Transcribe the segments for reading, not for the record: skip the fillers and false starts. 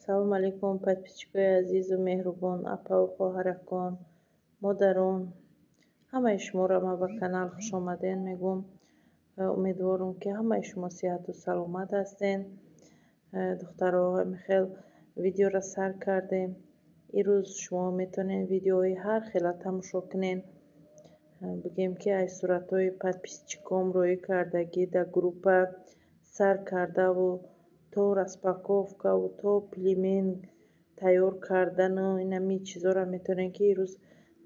Салому алейкум, подписчикои азизу меҳрубон, апаву хоҳаракон, модарон. Ҳамаи шуморо ман ба канал хушомадед мегӯм. Умедворам, ки ҳамаи шумо сиҳату саломат ҳастен. Духтаро, хел видеоро сар кардем. Ирӯз шумо метавонед видеоҳои ҳар хела тамошо кунед. Бигем, ки аз суратҳои подписчиком роӣ кардагӣ дар группа сар кардаву то распаковкаву то пельмень тайёр кардану инами чизоро метавонед, ки ирӯз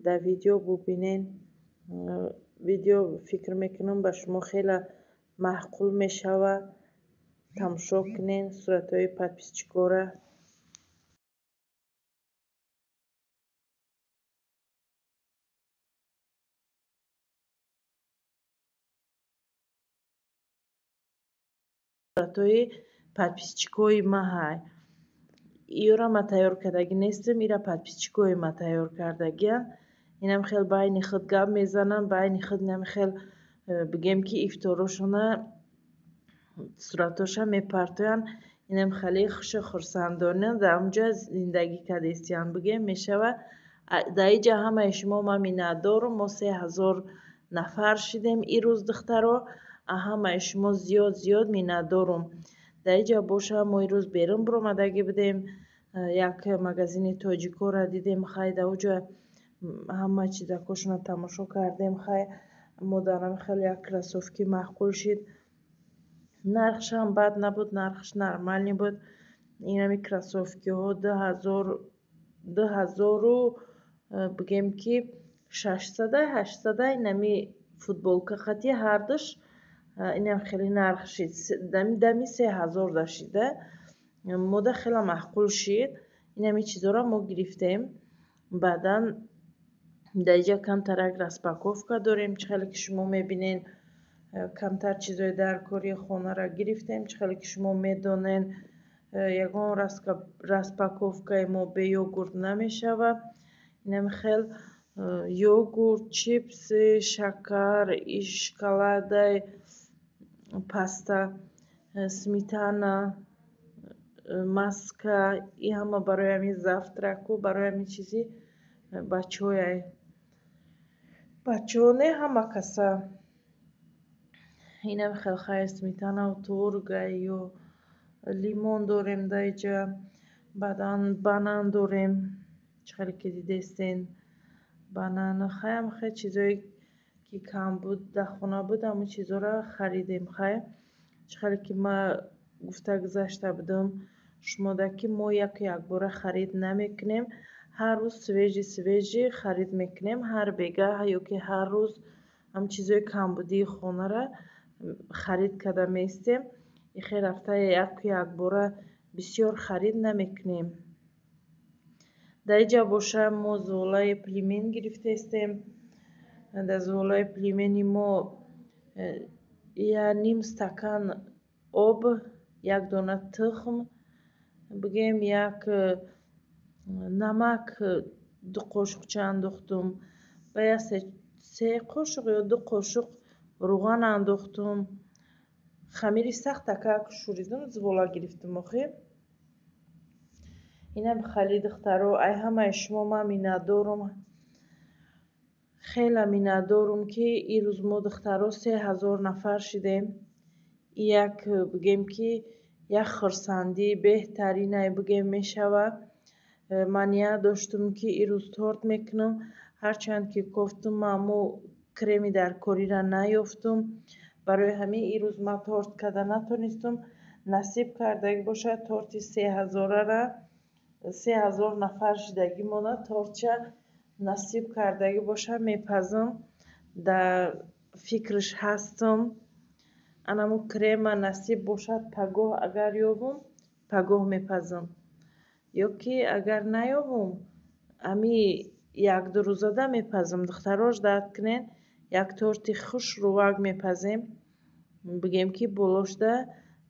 дар видео бубинед. Видео, фикр мекунам, ба шумо хеле маъқул мешавад. Тамошо кунед суратҳои подписчикора. Суратҳои подписчикои ма ҳай. Иёра ма тайёр кардагӣ нестам, ира подписчикои ма тайёр кардагианд. Инам хел байни худ гап мезананд, байни худ инам хел, бигем, ки ифторошона суратҳоша мепартоянд. Инам хеле хушу хурсандона дар онҷа зиндагӣ кардестиянд, бигем мешавад. Дар инҷа ҳамаи шумо ман миннатдорум. Мо 3000 нафар шидем ирӯз, духтаро. Ҳамаи шумо зиёд зиёд миннатдорум. Дар инҷа боша, мо ирӯз берун биромадагӣ будем, як магазини тоҷикоро дидем. Хай, дар оҷа ҳама чизакошонро тамошо кардем. Хай, модарам хеле як кроссовки маъқул шид. Нархшам бад набуд, нархш нормальный буд. Инами кроссовкиҳо 2000, дуҳазору, бигем, ки 600, 800. Инами футболка қати ҳардуш инам хеле нарх шид, дами 3000 да шида. Мода хеле маъқул шид. Инами чизоро мо гирифтем. Баъдан дар инҷа камтарак распаковка дорем. Чӣ хеле ки шумо мебинед, камтар чизои даркории хонаро гирифтем. Чӣ хеле ки шумо медонед, ягон распаковкаи мо бе йогурт намешавад. Инами хел йогурт, чипсы, шакар, шоколадай, паста, сметана, маска. И ҳама барои ҳамин завтраку, барои ҳамин чизи бачаҳояй. Бачаҳо не, ҳама каса. Инам хел, хай, сметанаву творогай ё лимон дорем дар инҷа. Баъдан банан дорем, чӣ хеле ки дидестен, банан. Хай, ҳам хел чизое ки кам буд, дар хона буд, ҳамон чизоро харидем. Хай, чӣ хеле ки ман гуфта гузашта будам шумода, ки мо яку якбора харид намекунем, ҳар рӯз свежий свежий харид мекунем. Ҳар бегаҳ ё ки ҳар рӯз ҳам чизои камбудии хонаро харид карда меистем. Ихе рафта яку якбора бисёр харид намекунем. Дар инҷа боша, мо зуғлаи пельмень гирифтаистем. Дар зуғлаи пельмени мо я ним стакан об, як дона тухм, бигем, як намак 2 қошуқча андохтум, ва я се қошуқ ё 2 қошуқ рӯған андохтум. Хамири сахтакак шӯридум, зувола гирифтум охир. Инам хали, духтаро, ай ҳамаи шумо ман миннатдорум, хеле миннатдорум, ки ирӯз мо, духтаро, 3000 нафар шидем. Як, бигем, ки як хурсандии беҳтаринай, бигем мешавад. Ман ният доштум, ки ирӯз торт мекунам. Ҳарчанд ки кофтум, аммо креми даркориро наёфтум. Барои ҳамин ирӯз ман торт карда натонистум. Насиб кардагӣ бошад, торти сеҳазорара, 3000 нафар шидагӣ монад, тортча насиб кардагӣ бошад, мепазам. Дар фикраш ҳастам. Анамо крема насиб бошад, пагоҳ агар ёбум, пагоҳ мепазам, ё ки агар наёбум, ҳами як-ду рӯзада мепазам. Духтаро, ждать кунед, як торти хушрӯвак мепазем. Бигем, ки болошда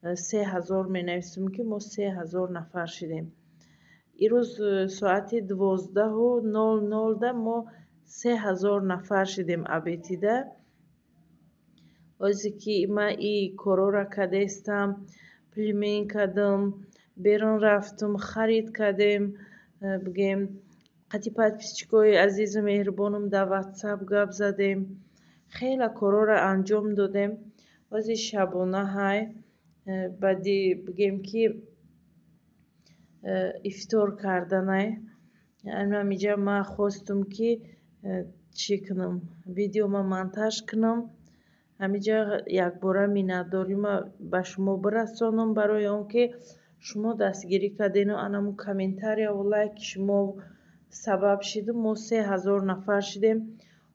3000 менависем, ки мо 3000 нафар шидем. Ирӯз соати 12:00-да мо 3000 нафар шидем абетида. Озе ки ман и корора кардастам, пельмень кардам. Берун рафтум, харид кардем, бигем, қати подписчикои азизу меҳрубонам дар ватсап гап задем, хеле корҳоро анҷом додем. Ҳозир шабона ҳай, баъди бигем ки ифтор карданай. Ҳаминҷа ман хостум ки чӣ кунам, видеома монтаж кунам. Ҳаминҷа якбора миннатдорима ба шумо бирасонам барои он ки шумо дастгирӣ кардену анаму комментарияву лайки шумо сабаб шиду мо 3000 нафар шидем.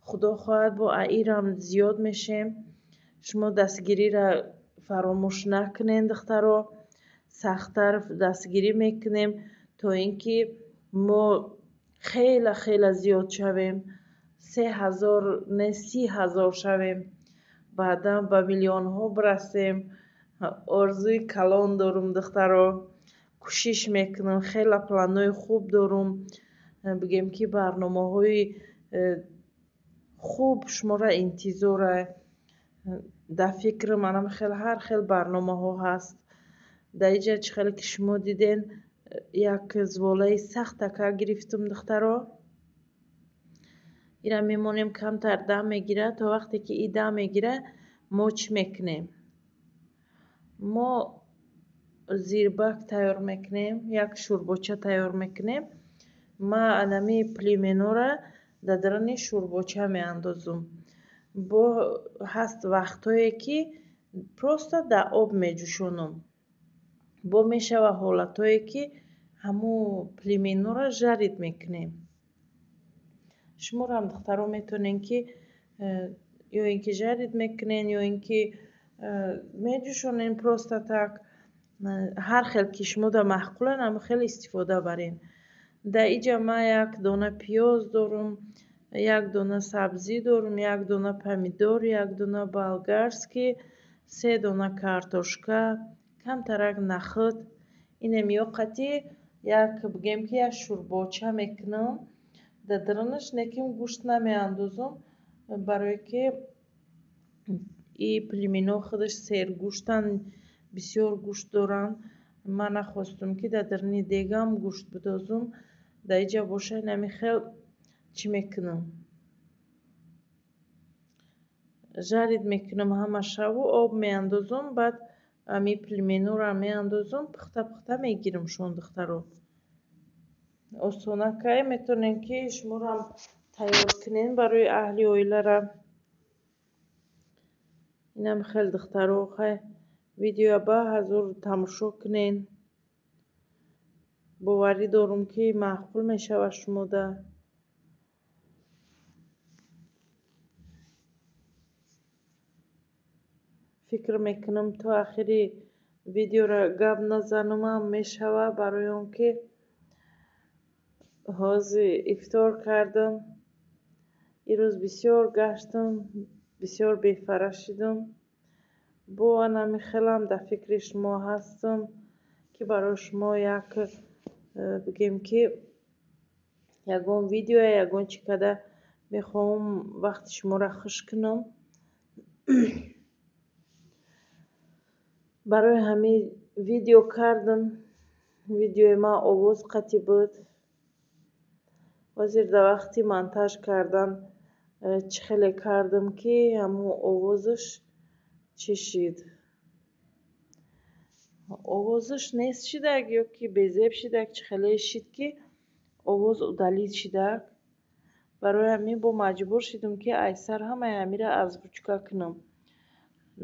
Худо хоҳад, бо аирам зиёд мешем. Шумо дастгириро фаромӯш накунед, духтаро. Сахттар дастгирӣ мекунем, то ин ки мо хеле хеле зиёд шавем. 3000 не, 30 000 шавем, баъдан ба миллионҳо бирасем. Орзуи калон дорум, духтаро. Кӯшиш мекунам, хеле планҳои хуб дорум. Бигем ки барномаҳои хуб шуморо интизора. Дар фикрам анам хел ҳар хел барномаҳо ҳаст. Дар инҷа чӣ хеле ки шумо диден, як зволаи сахтака гирифтум, духтаро. Ира мемонем, камтар дам мегирад. То вақте ки и дам мегирад, мо чӣ мекунем? Мо зирбак тайёр мекунем, як шӯрбоча тайёр мекунем. Ман анами племенора дар даруни шӯрбоча меандозум. Бо ҳаст вақтҳое ки просто дар об меҷӯшонам. Бо мешава ҳолатҳое ки ҳамун племенора жарид мекунем. Шуморо духтаро метавонед ки ё ин ки жарид мекунед, ё ин ки меҷӯшонед просто так. Ҳар хел ки шумо дар маъқуланд, ҳамон хел истифода баред. Дар инҷа ман як дона пиёз дорум, як дона сабзӣ дорум, як дона помидор, як дона болгарский, се дона картошка, камтарак нахӯд. Инем ё қатӣ як бигем ки як шӯрбоча мекунам. Дар дарунаш лекин гӯшт намеандозам, барое ки и племено худаш сергӯштанд, бисёр гӯшт доранд. Ман нахостум ки дар даруни дегам гӯшт бидозум. Дар инҷа боша инами хел чӣ мекунам? Жарид мекунам ҳамашаву об меандозам, баъд ами племенора меандозам, пухта пухта мегирамшон, духтаро. Осонакай метавонед ки шуморо тайёр кунед барои аҳли оилара. Инам хел, духтаро, хай видеоя ба ҳазур тамошо кунед. Боварӣ дорум ки маъқул мешавад шумода. Фикр мекунам то охири видеоро гап назанумам мешавад, барои он ки ҳозир ифтор кардам. Ирӯз бисёр гаштам, бисёр бефара шидам. Бо анами хелам дар фикри шумо ҳастам ки барои шумо як бигем ки ягон видео, ягон чӣ када мехоҳам вақти шуморо хуш кунам. Барои ҳамин видео кардам. Видеои ман овоз қатъӣ буд. Ҳозир дар вақти монтаж кардан чӣ хеле кардам ки ҳамун овозаш чӣ шид? Овозаш нест шидак ё ки безеб шидак, чӣ хеле шид ки овоз удалить шидак. Барои ҳамин бо маҷбур шидам ки айсар ҳамаи ҳамира озвучка кунам.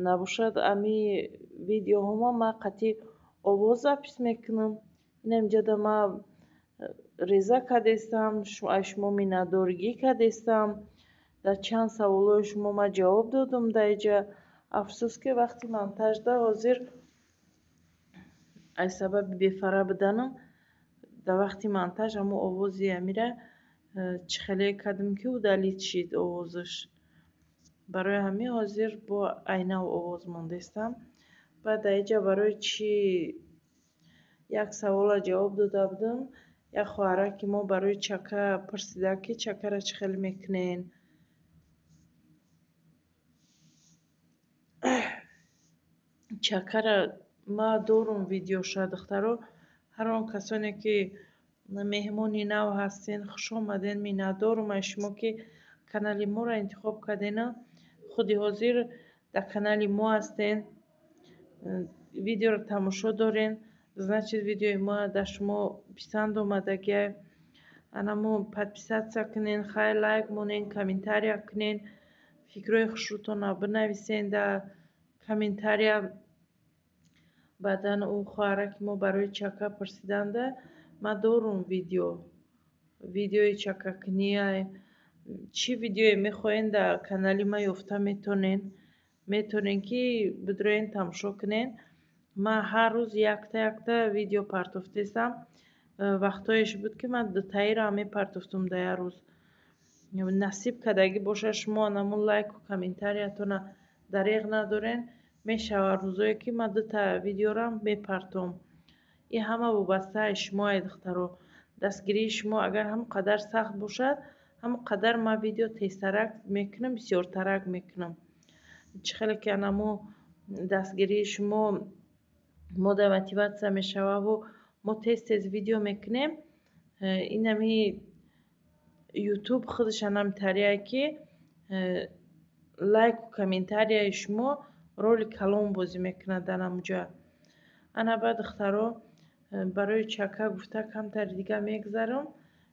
Набошад ами видеоҳома ман қатъи овоз запис мекунам. Инам инҷода ман реза кардестам, аз шумо миннатдоригӣ кардестам. Дар чанд саволҳои шумо ман ҷавоб додам дар инҷа. Афсӯс ки вақти монтажда ҳозир аз сабаби бефара буданам дар вақти монтаж ҳамун овози ҳамира чӣ хеле кардам ки удалить шид овозаш. Барои ҳамин ҳозир бо айнав овоз мондестам. Баъд дар инҷа барои чӣ як саволро ҷавоб дода будам. Як хоҳараки мо барои чака пурсида ки чакаро чӣ хел мекунен. Чакара ма дорум видеоша, духтаро. Ҳар он касоне, ки меҳмони нав ҳастен, хуш омаден. Миннатдорум аз шумо, ки канали моро интихоб кардена. Худи ҳозир дар канали мо ҳастен, видеоро тамошо дорен, значит, видеои мо дар шумо писанд омадагиай. Анамо подписаться кунен, хай, лайк монен, комментария кунен, фикрҳои хушрӯтонро бинависен дар комментария. Баъдан ӯ хоҳараки мо барои чака пурсиданда, ман дорум видео, видеои чакакуние. Чӣ видеое мехоҳен, дар канали ман ёфта метонен, метонен, ки бидроен, тамошо кунен. Ман ҳар рӯз якта якта видео партофтесам. Вақтҳоеш буд, ки ман дутаиро мепартофтум дар як рӯз. Насиб кардагӣ бошад, шумо анамун лайку комментариятона дареғ надорен, мешавад рӯзое, ки ман дута видеорам мепартом. Ин ҳама вобаста аз шумо, ай духтаро. Дастгирии шумо агар ҳамон қадар сахт бошад, ҳамон қадар ман видео тезтарак мекунам, бисёртарак мекунам. Чӣ хеле ки анамо дастгирии шумо мода мотиватсия мешававу мо тез тез видео мекунем. Инами Ютуб худаш анамтарие, ки лайку комментарияи шумо роли калон бозӣ мекунад дар ҳамуҷа. Ана баъд, духтаро, барои чака гуфта камтари дига мегзарам.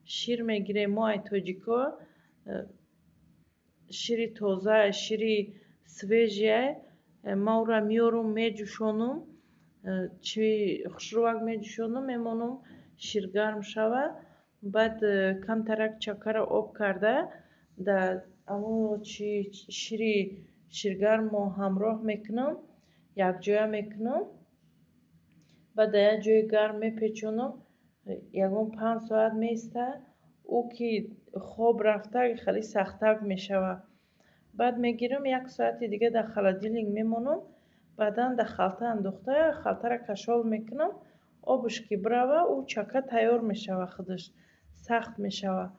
Шир мегирем мо ай тоҷико, шири тоза, шири свежий. Ман ӯро меорум, меҷӯшонум, чи хушрӯвак меҷӯшонум, мемонум шир гарм шавад. Баъд камтарак чакаро об карда, дар ҳамон чи шири ширгармро ҳамроҳ мекунам, якҷоя мекунам. Баъд дар як ҷои гарм мепечонам, ягон 5 соат меистад. Ӯ ки хоб рафта, хеле сахттак мешавад. Баъд мегирам, як соати дига дар холодильник мемонам. Баъдан дар халта андохта, халтаро кашол мекунам. Обаш ки бирава, ӯ чака тайёр мешавад, худаш сахт мешавад.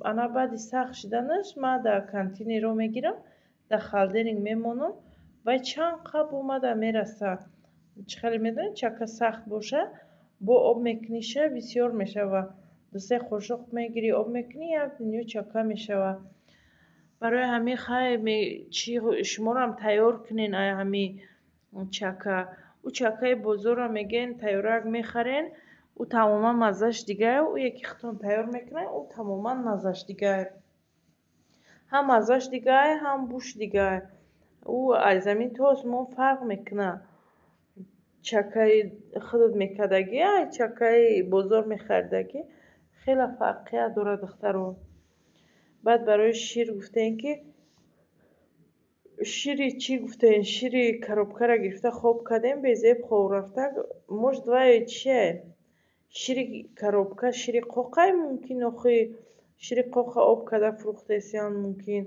Ана баъди сахт шуданаш ман дар контейнерҳо мегирам, дар холодильник мемонам. Вай чанд қаб омада мерасад. Чӣ хеле медонед, чака сахт бошад, бо об мекуниша, бисёр мешавад. Ду-се қошуқ мегирӣ, об мекунӣ, як дунё чака мешавад. Барои ҳамин, хай, чи шуморам тайёр кунен ай ҳамин чака. Ӯ чакаи бозорро мегӯен, тайёрак мехарен, ӯ тамоман маззаш дигар. Ӯ яке худтон тайёр мекунед, ӯ тамоман маззаш дигар, ҳам маззаш дигар, ҳам бӯш дигар. Ӯ аз замин то осмон фарқ мекунад. Чакаи худат мекардагӣ ай чакаи бозор мехаридагӣ хеле фарқият дорад, духтаро. Баъд барои шир гуфтем, ки шири чӣ гуфтем, шири коробкаро гирифта хоб кардем, безеб хоб рафта. Может, вай чие, шири коробка шири қоқай мумкин, охи шири қоқа об карда фурӯхтесиян мумкин.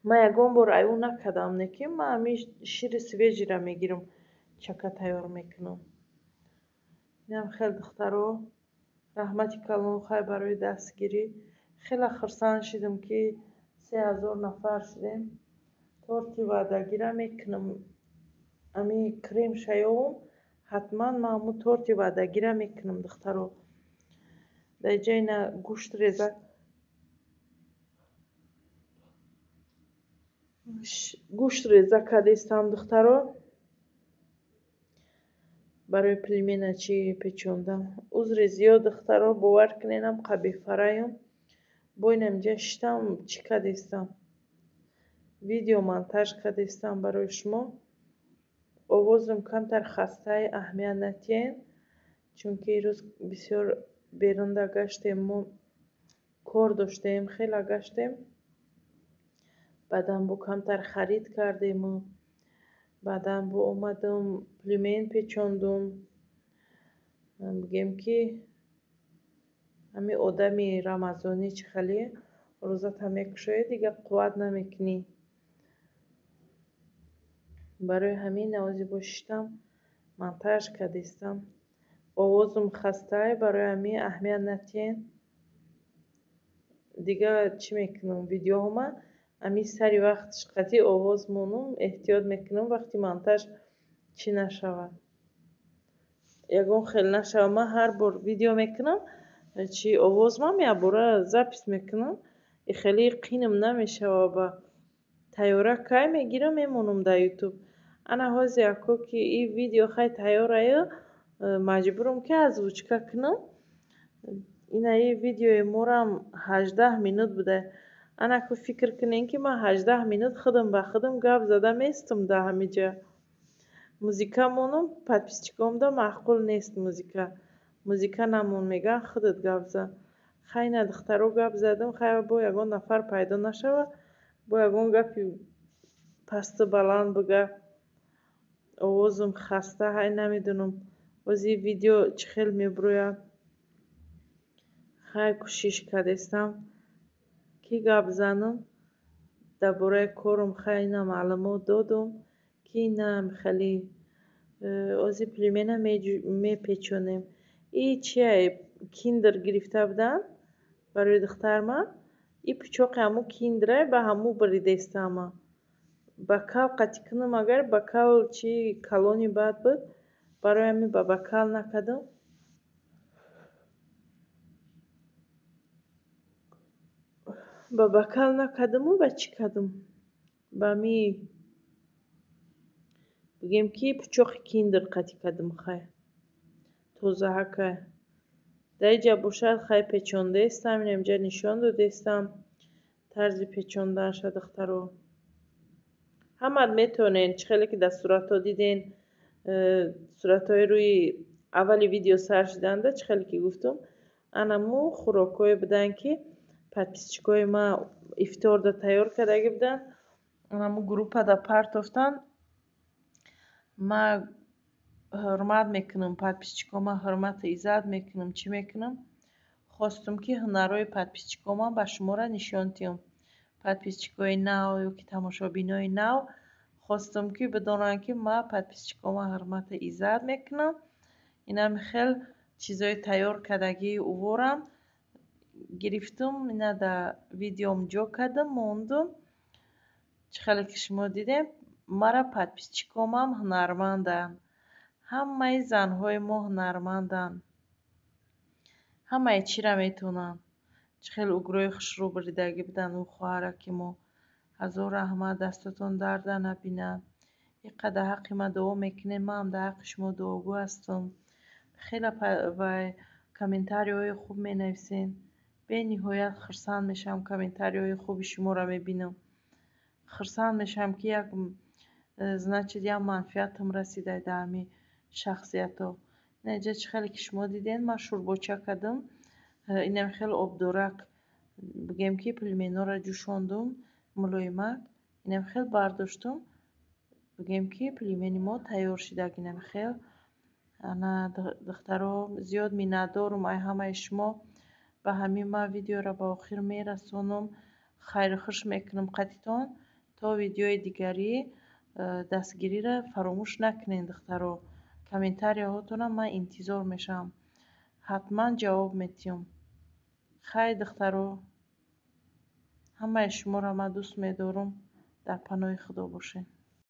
Ман ягон бор ай ӯ накардам, не ки ман ҳамин шири свежийро мегирам, чака тайёр мекунам. Инам хеле, духтаро, раҳмати калон, хай, барои дастгирӣ. Хеле хурсанд шудам, ки 3000 нафар шудем. Торти ваъдагира мекунам, ҳамин крем шаёвум, ҳатман ман ҳамун торти ваъдагира мекунам, духтаро. Дар ҷа ина гӯшт реза, гӯшт реза кардистам, духтаро, барои пельмена чӣ печондам. Узри зиёд, духтаро, бовар куненам, қабеҳфараем. Бо инам инҷа шиштам, чӣ кардистам, видео монтаж кардистам барои шумо. Овозам камтар хастаи, аҳамият натиҳен, чунки ирӯз бисёр берунда гаштем, мо кор доштем, хеле гаштем. Баъдан бо камтар харид кардему, баъдан бо омадам, пельмен печондум. Бигем, ки ҳамин одами рамазонӣ чӣ хеле рӯзата мекушоӣ, дигар қувват намекунӣ. Барои ҳамин навози бо шиштам, монтаж кардистам. Овозам хастае, барои ҳамин аҳамият натиҳен. Дигар чӣ мекунам, видеоҳома ҳамин сари вақт қатъи овоз монум, эҳтиёт мекунам, вақти монтаж чӣ нашавад. Ягон хел нашава. Ман ҳар бор видео мекунам, чи овозмам якбора запись мекунам, и хеле қинам намешава. Ба тайёра кай мегирам, мемонам дар ютуб. Ана ҳозир яко ки и видео хай тайёраю, маҷбурам ки озвучка кунам. Ина и видеои морам 18 минут буда. Ана ку фикр кунем, ки ман 18 минут худам ба худам гап зада местум дар ҳамиҷа. Музыка монам, подписчикомда маъқул нест музыка. Музыка намон, мегӯянд, худат гап зан. Хай, ина, духтаро, гап задам. Хай, бо ягон нафар пайдо нашава, бо ягон гапи пасту баланд бига. Овозам хаста. Ҳай, намедонам, боз ин видео чӣ хел мебурояд. Хай, кӯшиш кардестам, ки гап занам дар бораи корам. Хай, ина маълумот додум, ки ина хеле ози пельмена мепечонем. И чия, киндер гирифта будам барои духтарман. И пучоқи ҳамун киндера ба ҳамун буридестама. Бокал қатӣ кунам, агар бокал чи калони бад буд, барои ҳамин ба бокал накардам. Ба бокал накардаму ба чӣ кардам? Ба ми бигем, ки пучоқи киндер қатӣ кардам. Хай, тозаҳакай. Дар инҷа бошад, хай, печондаестам. Ина инҷа нишон додаестам тарзи печонданаша. Духтаро, ҳамат метавонед, чӣ хеле ки дар суратҳо диден, суратҳои рӯи аввали видео сар шуданда, чӣ хеле ки гуфтум, анаму хӯрокҳое буданд, ки подписчикои ма ифторда тайёр кардагӣ буданд, анаму группада партофтанд. Ма ҳурмат мекунам подписчикома, ҳурмату иззат мекунам. Чӣ мекунам? Хостум, ки ҳунарҳои подписчикомам ба шуморо нишон диҳам. Подписчикои нав ё ки тамошобинои нав, хостум, ки бидонанд, ки ман подписчикома ҳурмату иззат мекунам. Инами хел чизҳои тайёр кардагии уворам гирифтум, ина дар видеом ҷо кардам, мондум. Чӣ хеле ки шумо дидем, мара подписчикомам ҳунарманданд. Ҳамаи занҳои мо ҳунарманданд, ҳамаи чиро метавонанд. Чӣ хел угрои хушрӯ буридагӣ буданд ӯ хоҳараки мо. Ҳазор раҳмат, дастотон дарда набинад. Ин қадар ҳаққи ман дуо мекунед, манам дар ҳаққи шумо дуогӯ ҳастам. Хеле вай комментарийҳои хуб менависед. Бениҳоят хурсанд мешавам, комментарийҳои хуби шуморо мебинам. Хурсанд мешавам, ки як, значит, як манфиатам расида дар ҳамин шахсиятҳо. Ина инҷа, чӣ хеле ки шумо дидед, ман шӯрбоча кардам. Инам хеле обдорак, бигем, ки пельменҳоро ҷӯшондум мулоимак. Инам хел бардоштум, бигем, ки пельмени мо тайёр шидаг. Инам хел. Ана, духтаро, зиёд миннатдорум ай ҳамаи шумо. Ба ҳамин ман видеоро ба охир мерасонам. Хайру хуш мекунам қатитон то видеои дигарӣ. Дастгириро фаромӯш накунед, духтаро. Комментарияҳотонам ман интизор мешавам, ҳатман ҷавоб медиҳам. Хайр, духтаро, ҳамаи шуморо ман дӯст медорам. Дар паноҳи Худо бошед.